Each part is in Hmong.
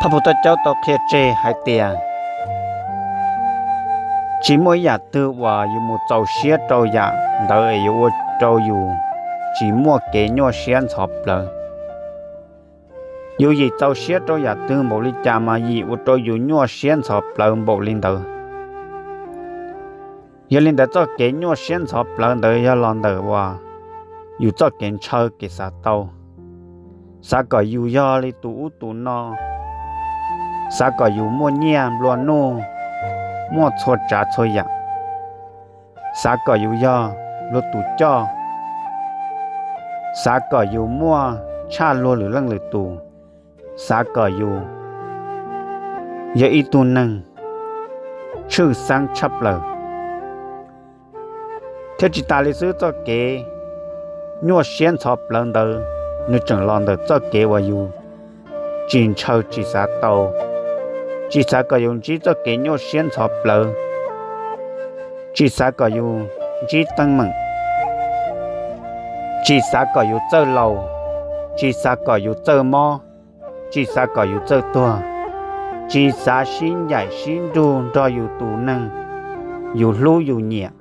Phaj Pug Thoj Caub tau qhia tseg hais tias tsis muaj ib yam twg uas yus mus txaus siab rau yam ntawd es yuav ua rau yus tsis muaj kev nyuaj siab ntxhov plawv. Yus yim txaus siab rau yam twg npaum li cas mas yim ua rau yus nyuaj siab ntxhov plawv npaum li ntawd. Yog li ntawd txoj kev nyuaj siab ntxhov plawv ntawd yog los ntawm uas yus txoj kev ntshaw kev xav tau, xav kom yus yog li tus ub tus no, xav kom yus muaj nyiaj nplua nuj, muaj txhua tsav txhua yam, xav kom yus yog luag tus coj, xav kom yus muaj tshaj luag lwm leej lwm tus, xav kom yus yog ib tug neeg tshwj xeeb tshaj plaws. Thiab tsis tas li xwb, txoj kev nyuaj siab ntxhov plawv ntawd nws tseem los ntawm txoj kev uas yus tsis ntshaw tsis xav tau, tsis xav kom yus ntsib txoj kev nyuaj siab ntxhov plawv, tsis xav kom yus ntsib teeb meem, tsis xav kom yus txawj laus, tsis xav kom yus txawj mob, tsis xav kom yus txawj tuag, tsis xav sib ncaim sib nrug nrog yus tus neeg yus hlub yus nyiam.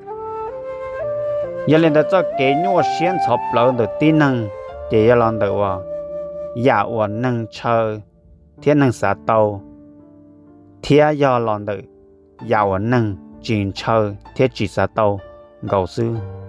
Yog li ntawd txoj kev nyuaj siab ntxhov plawv ntawm tib neeg ces yog los ntawm uas yam uas neeg ntshaw thiab neeg xav tau, thiab yog los ntawm yam uas neeg tsis ntshaw thiab tsis xav tau nkaus xwb.